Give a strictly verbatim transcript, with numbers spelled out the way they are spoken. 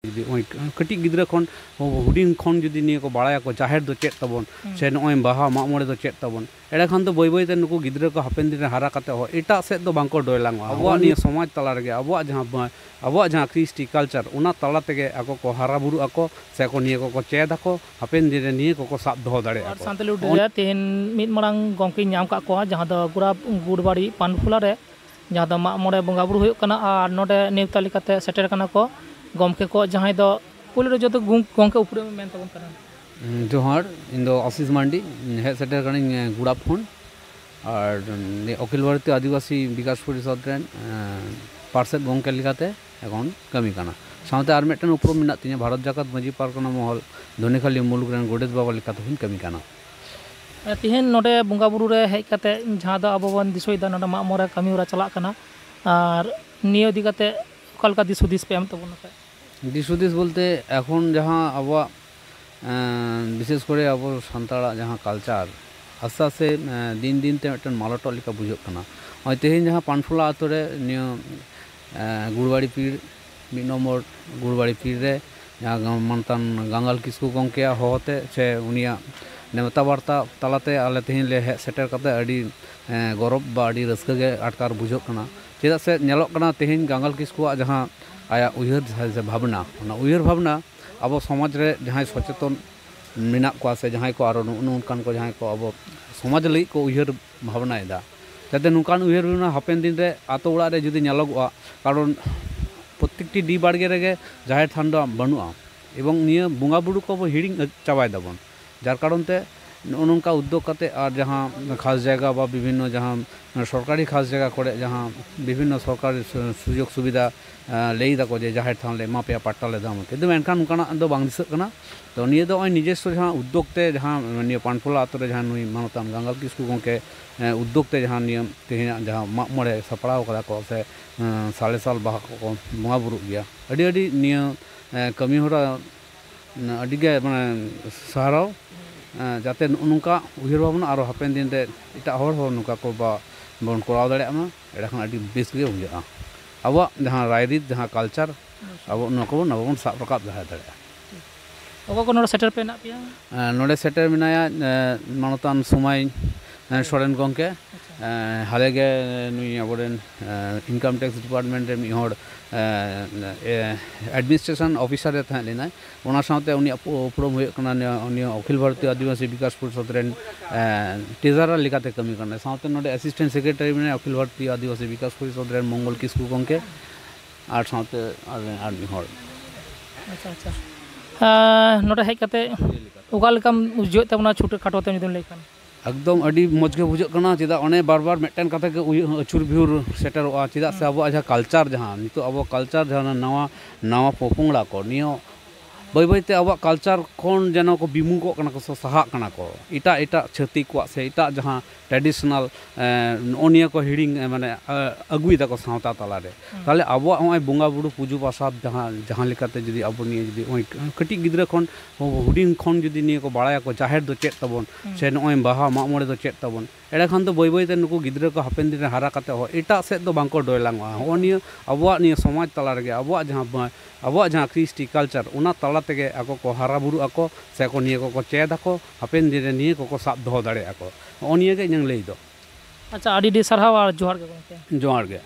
ᱡᱩᱫᱤ ᱱᱚᱜᱼᱚᱭ ᱠᱟᱹᱴᱤᱡ ᱜᱤᱫᱽᱨᱟᱹ ᱠᱷᱚᱱ, ᱦᱩᱰᱤᱧ ᱠᱷᱚᱱ ᱡᱩᱫᱤ ᱱᱤᱭᱟᱹ ᱠᱚ ᱵᱟᱲᱟᱭᱟᱠᱚ, ᱡᱟᱦᱮᱨ ᱫᱚ ᱪᱮᱫ ᱛᱟᱵᱚᱱ, ᱦᱩᱸ᱾ ᱥᱮ ᱱᱚᱜᱼᱚᱭ ᱵᱟᱦᱟ ᱢᱟᱜ ᱢᱚᱬᱮ ᱫᱚ ᱪᱮᱫ ᱛᱟᱵᱚᱱ, ᱮᱸᱰᱮᱠᱷᱟᱱ ᱫᱚ ᱵᱟᱹᱭ ᱵᱟᱹᱭ ᱛᱮ ᱱᱩᱠᱩ ᱜᱤᱫᱽᱨᱟᱹ ᱠᱚ ᱦᱟᱯᱮᱱ ᱫᱤᱱ ᱨᱮ ᱦᱟᱨᱟ ᱠᱟᱛᱮ ᱦᱚᱸ ᱮᱴᱟᱜ ᱥᱮᱫ ᱫᱚ ᱵᱟᱝᱠᱚ ᱰᱚᱭᱞᱟᱝᱚᱜᱼᱟ᱾ ᱟᱵᱚᱣᱟᱜ ᱟᱵᱚᱣᱟᱜ ᱱᱤᱭᱟᱹ ᱥᱚᱢᱟᱡᱽ ᱛᱟᱞᱟ ᱨᱮᱜᱮ, ᱟᱵᱚᱣᱟᱜ ᱡᱟᱦᱟᱸ ᱵᱟ-, ᱟᱵᱚᱣᱟᱜ ᱡᱟᱦᱟᱸ ᱠᱨᱤᱥᱴᱤ ᱠᱟᱞᱪᱟᱨ, ᱚᱱᱟ ᱛᱟᱞᱟ ᱛᱮᱜᱮ ᱟᱠᱚ ᱠᱚ ᱦᱟᱨᱟ ᱵᱩᱨᱩᱜ ᱟᱠᱚ, ᱥᱮ ᱟᱠᱚ ᱱᱤᱭᱟᱹ ᱠᱚᱠᱚ ᱪᱮᱫ ᱟᱠᱚ, ᱦᱟᱯᱮᱱ ᱫᱤᱱ ᱨᱮ ᱱᱤᱭᱟᱹ ᱠᱚᱠᱚ ᱥᱟᱵ ᱫᱚᱦᱚ ᱫᱟᱲᱮᱭᱟᱜᱼᱟ ᱟᱨ ᱠᱚ᱾ ᱥᱟᱱᱛᱟᱞᱤ ᱩᱰᱤᱭᱟ ᱛᱮᱦᱮᱧ ᱢᱤᱫ ᱢᱟᱨᱟᱝ ᱜᱚᱢᱠᱮᱧ ᱧᱟᱢ ᱟᱠᱟᱫ ᱠᱚᱣᱟ, ᱡᱟᱦᱟᱸ ᱫᱚ ᱜᱩᱲᱟ-, ᱜᱩᱲᱵᱟᱲᱤ ᱯᱟᱱᱯᱷᱩᱞᱟ ᱨᱮ, ᱡᱟᱦᱟᱸ ᱫᱚ ᱢᱟᱜ ᱢᱚᱬᱮ ᱵᱚᱸᱜᱟ ᱵᱩᱨᱩ ᱦᱩᱭᱩᱜ ᱠᱟᱱᱟ, ᱟᱨ ᱱᱚᱰᱮ ᱱᱮᱣᱛᱟ ᱞᱮᱠᱟᱛᱮ ᱥᱮᱴᱮᱨ ᱠᱟᱱᱟ ᱠᱚ ᱜᱚᱢᱠᱮ ᱠᱚ, ᱡᱟᱦᱟᱸᱭ ᱫᱚ ᱯᱳᱭᱞᱳ ᱨᱮ ᱡᱚᱛᱚ ᱜᱚᱢ-, ᱜᱚᱢᱠᱮ ᱩᱯᱨᱩᱢ ᱢᱮᱱ ᱛᱟᱵᱚᱱ ᱠᱟᱱᱟ᱾ ᱦᱩᱸ, ᱡᱚᱦᱟᱨ, ᱤᱧ ᱫᱚ ᱟᱥᱤᱥ ᱢᱟᱱᱰᱤ, ᱦᱮᱡ ᱥᱮᱴᱮᱨ ᱠᱟᱹᱱᱟᱹᱧ, ᱮ, ᱜᱩᱲᱟᱯ ᱠᱷᱚᱱ᱾ ᱟᱨ, ᱩᱢ, ᱚᱠᱷᱤᱞ ᱵᱷᱟᱨᱚᱛᱤᱭᱚ ᱟᱹᱫᱤᱵᱟᱹᱥᱤ ᱵᱤᱠᱟᱥ ᱯᱚᱨᱤᱥᱚᱫᱽ ᱨᱮᱱ, ᱮ, ᱯᱟᱨᱥᱮᱛ ᱜᱚᱢᱠᱮ ᱞᱮᱠᱟᱛᱮ ᱮᱠᱷᱚᱱ ᱠᱟᱹᱢᱤ ᱠᱟᱱᱟ᱾ ᱥᱟᱶᱛᱮ ᱟᱨ ᱢᱤᱫᱴᱮᱱ ᱩᱯᱨᱩᱢ ᱢᱮᱱᱟᱜ ᱛᱤᱧᱟᱹ, ᱵᱷᱟᱨᱚᱛ ᱡᱟᱠᱟᱛ ᱢᱟᱹᱡᱷᱤ ᱯᱟᱨᱜᱟᱱᱟ ᱢᱚᱦᱚᱞ ᱫᱷᱚᱱᱤᱠᱷᱟᱞᱤ ᱢᱩᱞᱩᱠ ᱨᱮᱱ ᱜᱚᱰᱮᱛ ᱵᱟᱵᱟ ᱞᱮᱠᱟᱛᱮ ᱦᱚᱸᱧ ᱠᱟᱹᱢᱤ ᱠᱟᱱᱟ᱾ ᱛᱮᱦᱮᱧ ᱱᱚᱰᱮ ᱵᱚᱸᱜᱟ ᱵᱩᱨᱩ ᱨᱮ ᱦᱮᱡ ᱠᱟᱛᱮ ᱡᱟᱦᱟᱸ ᱫᱚ ᱟᱵᱚ ᱵᱚᱱ ᱫᱤᱥᱟᱹᱭᱮᱫᱟ, ᱱᱚᱰᱮ ᱢᱟᱜ ᱢᱚᱬᱮ ᱠᱟᱹᱢᱤ ᱦᱚᱨᱟ ᱪᱟᱞᱟᱜ ᱠᱟᱱᱟ, ᱟᱨ ᱱᱤᱭᱟᱹ ᱤᱫᱤ ᱠᱟᱛᱮ ᱚᱠᱟ ᱞᱮᱠᱟ ᱫᱤᱥ ᱦᱩᱫᱤᱥ ᱯᱮ ᱮᱢ ᱛᱟᱵᱚᱱᱟ ᱯᱮ? ᱫᱤᱥ ᱦᱩᱫᱤᱥ ᱵᱚᱞᱛᱮ ᱮᱠᱷᱚᱱ ᱡᱟᱦᱟᱸ ᱟᱵᱚᱣᱟᱜ, ᱮᱸ, ᱵᱤᱥᱮᱥ ᱠᱚᱨᱮ ᱟᱵᱚ ᱥᱟᱱᱛᱟᱲᱟᱜ ᱡᱟᱦᱟᱸ ᱠᱟᱞᱪᱟᱨ ᱟᱥᱛᱮ ᱟᱥᱛᱮ, ᱮᱸ, ᱫᱤᱱ ᱫᱤᱱ ᱛᱮ ᱢᱤᱫᱴᱮᱱ ᱢᱟᱞᱚᱴᱚᱜ ᱞᱮᱠᱟ ᱵᱩᱡᱷᱟᱹᱜ ᱠᱟᱱᱟ᱾ ᱱᱚᱜᱼᱚᱭ ᱛᱮᱦᱮᱧ ᱡᱟᱦᱟᱸ ᱯᱟᱱᱯᱷᱩᱞᱟ ᱟᱛᱳ ᱨᱮ ᱱᱤᱭᱟᱹ, ᱮᱸ, ᱜᱩᱲᱵᱟᱲᱤ ᱯᱤᱲ, ᱢᱤᱫ ᱱᱚᱢᱵᱚᱨ ᱜᱩᱲᱵᱟᱲᱤ ᱯᱤᱲ ᱨᱮ ᱡᱟᱦᱟᱸ ᱜᱟᱢ-, ᱢᱟᱱᱚᱛᱟᱱ ᱜᱟᱝᱜᱟᱞ ᱠᱤᱥᱠᱩ ᱜᱚᱢᱠᱮᱭᱟᱜ ᱦᱚᱦᱚᱛᱮ ᱥᱮ ᱩᱱᱤᱭᱟᱜ ᱱᱮᱣᱛᱟ ᱵᱟᱨᱛᱟ ᱛᱟᱞᱟᱛᱮ ᱟᱞᱮ ᱛᱮᱦᱮᱧ ᱞᱮ ᱦᱮᱡ ᱥᱮᱴᱮᱨ ᱠᱟᱛᱮ ᱟᱹᱰᱤ, ᱮᱸ, ᱜᱚᱨᱚᱵᱽ ᱵᱟ ᱟᱹᱰᱤ ᱨᱟᱹᱥᱠᱟᱹ ᱜᱮ ᱟᱴᱠᱟᱨ ᱵᱩᱡᱷᱟᱹᱜ ᱠᱟᱱᱟ᱾ ᱪᱮᱫᱟᱜ ᱥᱮ ᱧᱮᱞᱚᱜ ᱠᱟᱱᱟ ᱛᱮᱦᱮᱧ ᱜᱟᱝᱜᱟᱞ ᱠᱤᱥᱠᱩᱣᱟᱜ ᱡᱟᱦᱟᱸ ᱟᱭᱟᱜ ᱩᱭᱦᱟᱹᱨ ᱥᱮ ᱵᱷᱟᱵᱽᱱᱟ, ᱚᱱᱟ ᱩᱭᱦᱟᱹᱨ ᱵᱷᱟᱵᱽᱱᱟ ᱟᱵᱚ ᱥᱚᱢᱟᱡᱽ ᱨᱮ ᱡᱟᱦᱟᱸᱭ ᱥᱚᱪᱮᱛᱚᱱ ᱢᱮᱱᱟᱜ ᱠᱚᱣᱟ ᱥᱮ ᱡᱟᱦᱟᱸᱭ ᱠᱚ ᱟᱨᱚ ᱱᱩᱜᱼᱩ ᱱᱚᱝᱠᱟᱱ ᱠᱚ ᱡᱟᱦᱟᱸᱭ ᱠᱚ ᱟᱵᱚ ᱥᱚᱢᱟᱡᱽ ᱞᱟᱹᱜᱤᱫ ᱠᱚ ᱩᱭᱦᱟᱹᱨ ᱵᱷᱟᱵᱽᱱᱟᱭᱮᱫᱟ, ᱡᱟᱛᱮ ᱱᱚᱝᱠᱟᱱ ᱩᱭᱦᱟᱹᱨ ᱵᱷᱟᱵᱽᱱᱟ ᱦᱟᱯᱮᱱ ᱫᱤᱱ ᱨᱮ ᱟᱛᱳ ᱚᱲᱟᱜ ᱨᱮ ᱡᱩᱫᱤ ᱧᱮᱞᱚᱜᱚᱜᱼᱟ, ᱠᱟᱨᱚᱱ ᱯᱨᱚᱛᱮᱠᱴᱤ ᱰᱤ ᱵᱟᱲᱜᱮ ᱨᱮᱜᱮ ᱡᱟᱦᱮᱨ ᱛᱷᱟᱱ ᱫᱚ ᱵᱟᱹᱱᱩᱜᱼᱟ ᱮᱵᱚᱝ ᱱᱤᱭᱟᱹ ᱵᱚᱸᱜᱟ ᱵᱩᱨᱩ ᱠᱚᱵᱚ ᱦᱤᱲᱤᱧ ᱪᱟᱵᱟᱭ ᱫᱟᱵᱚᱱ, ᱡᱟᱨ ᱠᱟᱨᱚᱱ ᱛᱮ ᱱᱚᱜᱼᱚ ᱱᱚᱝᱠᱟ ᱩᱫᱽᱫᱳᱜᱽ ᱠᱟᱛᱮ ᱟᱨ ᱡᱟᱦᱟᱸ ᱠᱷᱟᱥ ᱡᱟᱭᱜᱟ ᱵᱟ ᱵᱤᱵᱷᱤᱱᱱᱚ ᱡᱟᱦᱟᱸ ᱥᱚᱨᱠᱟᱨᱤ ᱠᱷᱟᱥ ᱡᱟᱭᱜᱟ ᱠᱚᱨᱮ ᱡᱟᱦᱟᱸ ᱵᱤᱵᱷᱤᱱᱱᱚ ᱥᱚᱨᱠᱟᱨᱤ ᱥᱩ-, ᱥᱩᱡᱳᱜᱽ ᱥᱩᱵᱤᱫᱷᱟ, ᱟᱸ, ᱞᱟᱹᱭ ᱫᱟᱠᱚ ᱡᱮ ᱡᱟᱦᱮᱨ ᱛᱷᱟᱱ ᱞᱮ ᱮᱢᱟ ᱯᱮᱭᱟ, ᱯᱟᱴᱴᱟ ᱞᱮ ᱮᱢᱟ ᱯᱮᱭᱟ, ᱠᱤᱱᱛᱩ ᱢᱮᱱᱠᱷᱟᱱ ᱚᱱᱠᱟᱱᱟᱜ ᱫᱚ ᱵᱟᱝ ᱫᱤᱥᱟᱹᱜ ᱠᱟᱱᱟ᱾ ᱛᱚ ᱱᱤᱭᱟᱹ ᱫᱚ ᱱᱚᱜᱼᱚᱭ ᱱᱤᱡᱮᱥᱥᱚ ᱡᱟᱦᱟᱸ ᱩᱫᱽᱫᱳᱜᱽ ᱛᱮ ᱡᱟᱦᱟᱸ ᱱᱤᱭᱟᱹ ᱯᱟᱱᱯᱷᱚᱞᱟ ᱟᱛᱳ ᱨᱮ ᱡᱟᱦᱟᱸ ᱱᱩᱭ ᱢᱟᱱᱚᱛᱟᱱ ᱜᱟᱝᱜᱟᱞ ᱠᱤᱥᱠᱩ ᱜᱚᱢᱠᱮ, ᱮᱸ, ᱩᱫᱽᱫᱳᱜᱽ ᱛᱮ ᱡᱟᱦᱟᱸ ᱱᱤᱭᱟᱹ ᱛᱮᱦᱮᱧᱟᱜ ᱡᱟᱦᱟᱸ ᱢᱟᱜ ᱢᱚᱬᱮ ᱥᱟᱯᱲᱟᱣ ᱠᱟᱫᱟ ᱠᱚ ᱥᱮ, ᱮᱸ, ᱥᱟᱞᱮ ᱥᱟᱞ ᱵᱟᱦᱟ ᱠᱚᱠᱚ ᱵᱚᱸᱜᱟ ᱵᱩᱨᱩᱜ ᱜᱮᱭᱟ, ᱟᱹᱰᱤ ᱟᱹᱰᱤ ᱱᱤᱭᱟᱹ, ᱮᱸ, ᱠᱟᱹᱢᱤ ᱦᱚᱨᱟ ᱟᱹᱰᱤ ᱜᱮ ᱢᱟᱱᱮ ᱥᱟᱨᱦᱟᱣ, ᱮᱸ, ᱡᱟᱛᱮ ᱱᱚᱜᱼᱚ ᱱᱚᱝᱠᱟ ᱩᱭᱦᱟᱹᱨ ᱵᱷᱟᱵᱽᱱᱟ ᱟᱨᱚ ᱦᱟᱯᱮᱱ ᱫᱤᱱ ᱨᱮ ᱮᱴᱟᱜ ᱦᱚᱲ ᱦᱚᱸ ᱱᱚᱝᱠᱟ ᱠᱚ ᱵᱟ-, ᱵᱚᱱ ᱠᱚᱨᱟᱣ ᱫᱟᱲᱮᱭᱟᱜ ᱢᱟ, ᱮᱸᱰᱮᱠᱷᱟᱱ ᱟᱹᱰᱤ ᱵᱮᱥ ᱜᱮ ᱵᱩᱡᱷᱟᱹᱜᱼᱟ᱾ ᱟᱵᱚᱣᱟᱜ ᱡᱟᱦᱟᱸ ᱨᱟᱭᱨᱤᱛ, ᱡᱟᱦᱟᱸ ᱠᱟᱞᱪᱟᱨ, ᱟᱵᱚ ᱱᱚᱣᱟ ᱠᱚᱵᱚᱱ, ᱟᱵᱚ ᱵᱚᱱ ᱥᱟᱵ ᱨᱟᱠᱟᱵ ᱫᱚᱦᱚ ᱫᱟᱲᱮᱭᱟᱜᱼᱟ᱾ ᱚᱠᱚᱭ ᱠᱚ ᱱᱚᱰᱮ ᱥᱮᱴᱮᱨ ᱯᱮ ᱦᱮᱱᱟᱜ ᱯᱮᱭᱟ? ᱮᱸ, ᱱᱚᱰᱮ ᱥᱮᱴᱮᱨ ᱢᱮᱱᱟᱭᱟ, ᱮᱸ, ᱢᱟᱱᱚᱛᱟᱱ ᱥᱚᱢᱟᱭ, ᱮᱸ, ᱥᱚᱨᱮᱱ ᱜᱚᱢᱠᱮ᱾ ᱮᱸ, ᱦᱟᱞᱮ ᱜᱮ ᱱᱩᱭ ᱟᱵᱚᱨᱮᱱ, ᱮᱸ, ᱤᱱᱠᱟᱢ ᱴᱮᱠᱥ ᱰᱤᱯᱟᱨᱴᱢᱮᱱᱴ ᱨᱮ ᱢᱤᱫ ᱦᱚᱲ, ᱮᱸ, ᱮ-, ᱮᱰᱢᱤᱱᱤᱥᱴᱨᱮᱥᱚᱱ ᱚᱯᱷᱤᱥᱟᱨ ᱮ ᱛᱟᱦᱮᱸ ᱞᱮᱱᱟᱭ᱾ ᱚᱱᱟ ᱥᱟᱶᱛᱮ ᱩᱱᱤᱭᱟᱜ ᱩᱯ-, ᱩᱯᱨᱩᱢ ᱦᱩᱭᱩᱜ ᱠᱟᱱᱟ ᱱᱤᱭᱟᱹ, ᱩᱱᱤ ᱚᱠᱷᱤᱞ ᱵᱷᱟᱨᱚᱛᱤᱭᱚ ᱟᱹᱫᱤᱵᱟᱹᱥᱤ ᱵᱤᱠᱟᱥ ᱯᱚᱨᱤᱥᱚᱫᱽ ᱨᱮᱱ, ᱮᱸ, ᱴᱨᱮᱡᱟᱨᱟᱨ ᱞᱮᱠᱟᱛᱮ ᱠᱟᱹᱢᱤ ᱠᱟᱱᱟᱭ᱾ ᱥᱟᱶᱛᱮ ᱱᱚᱰᱮ ᱮᱥᱤᱥᱴᱮᱱᱴ ᱥᱮᱠᱨᱮᱴᱟᱨᱤ ᱢᱮᱱᱟᱭᱟ ᱚᱠᱷᱤᱞ ᱵᱷᱟᱨᱚᱛᱤᱭᱚ ᱟᱹᱫᱤᱵᱟᱹᱥᱤ ᱵᱤᱠᱟᱥ ᱯᱚᱨᱤᱥᱚᱫᱽ ᱨᱮᱱ ᱢᱚᱝᱜᱚᱞ ᱠᱤᱥᱠᱩ ᱜᱚᱢᱠᱮ᱾ ᱟᱨ ᱥᱟᱶᱛᱮ ᱟᱨ, ᱟᱨ ᱢᱤᱫ ᱦᱚᱲ᱾ ᱟᱪᱪᱷᱟ, ᱟᱪᱪᱷᱟ᱾ ᱟᱨ ᱱᱚᱰᱮ ᱦᱮᱡ ᱠᱟᱛᱮ ᱚᱠᱟ ᱞᱮᱠᱟᱢ ᱵᱩᱡᱷᱟᱹᱣᱮᱫ ᱛᱟᱵᱚᱱᱟ, ᱪᱷᱩᱴᱟᱹ ᱠᱷᱟᱴᱚ ᱛᱮᱢ ᱡᱩᱫᱤᱢ ᱞᱟᱹᱭ ᱠᱷᱟᱱ? ᱮᱠᱫᱚᱢ ᱟᱹᱰᱤ ᱢᱚᱡᱽ ᱜᱮ ᱵᱩᱡᱷᱟᱹᱜ ᱠᱟᱱᱟ᱾ ᱪᱮᱫᱟᱜ ᱚᱱᱮ ᱵᱟᱨ ᱵᱟᱨ ᱢᱤᱫᱴᱮᱱ ᱠᱟᱛᱷᱟ ᱜᱮ ᱩᱭᱦᱟᱹᱨ, ᱟᱹᱪᱩᱨ ᱵᱤᱦᱩᱨ ᱥᱮᱴᱮᱨᱚᱜᱼᱟ᱾ ᱪᱮᱫᱟᱜ ᱥᱮ ᱟᱵᱚᱣᱟᱜ ᱡᱟᱦᱟᱸ ᱠᱟᱞᱪᱟᱨ, ᱡᱟᱦᱟᱸ ᱱᱤᱛᱚᱜ ᱟᱵᱚ ᱠᱟᱞᱪᱟᱨ, ᱡᱟᱦᱟᱸ ᱱᱟᱣᱟ, ᱱᱟᱣᱟ ᱯᱚᱯᱚᱝᱲᱟ ᱠᱚ ᱱᱤᱭᱟᱹ ᱵᱟᱹᱭ ᱵᱟᱹᱭ ᱛᱮ ᱟᱵᱚᱣᱟᱜ ᱠᱟᱞᱪᱟᱨ ᱠᱷᱚᱱ ᱡᱮᱱᱚ ᱠᱚ ᱵᱤᱢᱩᱠᱚᱜ ᱠᱟᱱᱟ ᱠᱚ ᱥᱮ ᱥᱟᱦᱟᱜ ᱠᱟᱱᱟ ᱠᱚ ᱮᱴᱟᱜ ᱮᱴᱟᱜ ᱪᱷᱟᱹᱛᱤᱠ ᱠᱚᱣᱟᱜ ᱥᱮ ᱮᱴᱟᱜ ᱡᱟᱦᱟᱸ ᱴᱨᱮᱰᱤᱥᱚᱱᱟᱞ, ᱮᱸ, ᱱᱚᱜᱼᱚ ᱱᱤᱭᱟᱹ ᱠᱚ ᱦᱤᱲᱤᱧ, ᱮᱸ, ᱢᱟᱱᱮ, ᱮᱸ, ᱟᱹᱜᱩᱭ ᱫᱟᱠᱚ ᱥᱟᱶᱛᱟ ᱛᱟᱞᱟᱨᱮ᱾ ᱦᱩᱸ᱾ ᱛᱟᱦᱚᱞᱮ ᱟᱵᱚᱣᱟᱜ ᱱᱚᱜᱼᱚᱭ ᱵᱚᱸᱜᱟ ᱵᱩᱨᱩ ᱯᱩᱡᱟᱹ ᱯᱟᱥᱟ ᱡᱟᱦᱟᱸ, ᱡᱟᱦᱟᱸ ᱞᱮᱠᱟᱛᱮ ᱡᱩᱫᱤ ᱟᱵᱚ ᱱᱤᱭᱟᱹ ᱡᱩᱫᱤ ᱱᱚᱜᱼᱚᱭ ᱠᱟᱹᱴᱤᱡ ᱜᱤᱫᱽᱨᱟᱹ ᱠᱷᱚᱱ, ᱦᱩᱰᱤᱧ ᱠᱷᱚᱱ ᱡᱩᱫᱤ ᱱᱤᱭᱟᱹ ᱠᱚ ᱵᱟᱲᱟᱭᱟᱠᱚ, ᱡᱟᱦᱮᱨ ᱫᱚ ᱪᱮᱫ ᱛᱟᱵᱚᱱ, ᱦᱩᱸ᱾ ᱥᱮ ᱱᱚᱜᱼᱚᱭ ᱵᱟᱦᱟ ᱢᱟᱜ ᱢᱚᱬᱮ ᱫᱚ ᱪᱮᱫ ᱛᱟᱵᱚᱱ, ᱮᱸᱰᱮᱠᱷᱟᱱ ᱫᱚ ᱵᱟᱹᱭ ᱵᱟᱹᱭ ᱛᱮ ᱱᱩᱠᱩ ᱜᱤᱫᱽᱨᱟᱹ ᱠᱚ ᱦᱟᱯᱮᱱ ᱫᱤᱱ ᱨᱮ ᱦᱟᱨᱟ ᱠᱟᱛᱮ ᱦᱚᱸ ᱮᱴᱟᱜ ᱥᱮᱫ ᱫᱚ ᱵᱟᱝᱠᱚ ᱰᱚᱭᱞᱟᱝᱚᱜᱼᱟ᱾ ᱦᱚᱸᱜᱼᱚ ᱱᱤᱭᱟᱹ ᱟᱵᱚᱣᱟᱜ ᱱᱤᱭᱟᱹ ᱥᱚᱢᱟᱡᱽ ᱛᱟᱞᱟ ᱨᱮᱜᱮ ᱟᱵᱚᱣᱟᱜ ᱡᱟᱦᱟᱸ ᱵᱟ-, ᱟᱵᱚᱣᱟᱜ ᱡᱟᱦᱟᱸ ᱠᱨᱤᱥᱴᱤ ᱠᱟᱞᱪᱟᱨ, ᱚᱱᱟ ᱛᱟᱞᱟ ᱛᱮᱜᱮ ᱟᱠᱚ ᱠᱚ ᱦᱟᱨᱟ ᱵᱩᱨᱩᱜ ᱟᱠᱚ, ᱥᱮ ᱠᱚ ᱱᱤᱭᱟᱹ ᱠᱚᱠᱚ ᱪᱮᱫ ᱟᱠᱚ, ᱦᱟᱯᱮᱱ ᱫᱤᱱ ᱨᱮ ᱱᱤᱭᱟᱹ ᱠᱚᱠᱚ ᱥᱟᱵ ᱫᱚᱦᱚ ᱫᱟᱲᱮᱭᱟᱜᱼᱟ ᱠᱚ᱾ ᱦᱚᱸᱜᱼᱚ ᱱᱤᱭᱟᱹ ᱜᱮ ᱤᱧᱟᱹᱝ ᱞᱟᱹᱭ ᱫᱚ᱾ ᱟᱪᱪᱷᱟ, ᱟᱹᱰᱤ ᱟᱹᱰᱤ ᱥᱟᱨᱦᱟᱣ ᱟᱨ ᱡᱚᱦᱟᱨ ᱜᱮ ᱜᱚᱢᱠᱮ᱾ ᱡᱚᱦᱟᱨ ᱜᱮ᱾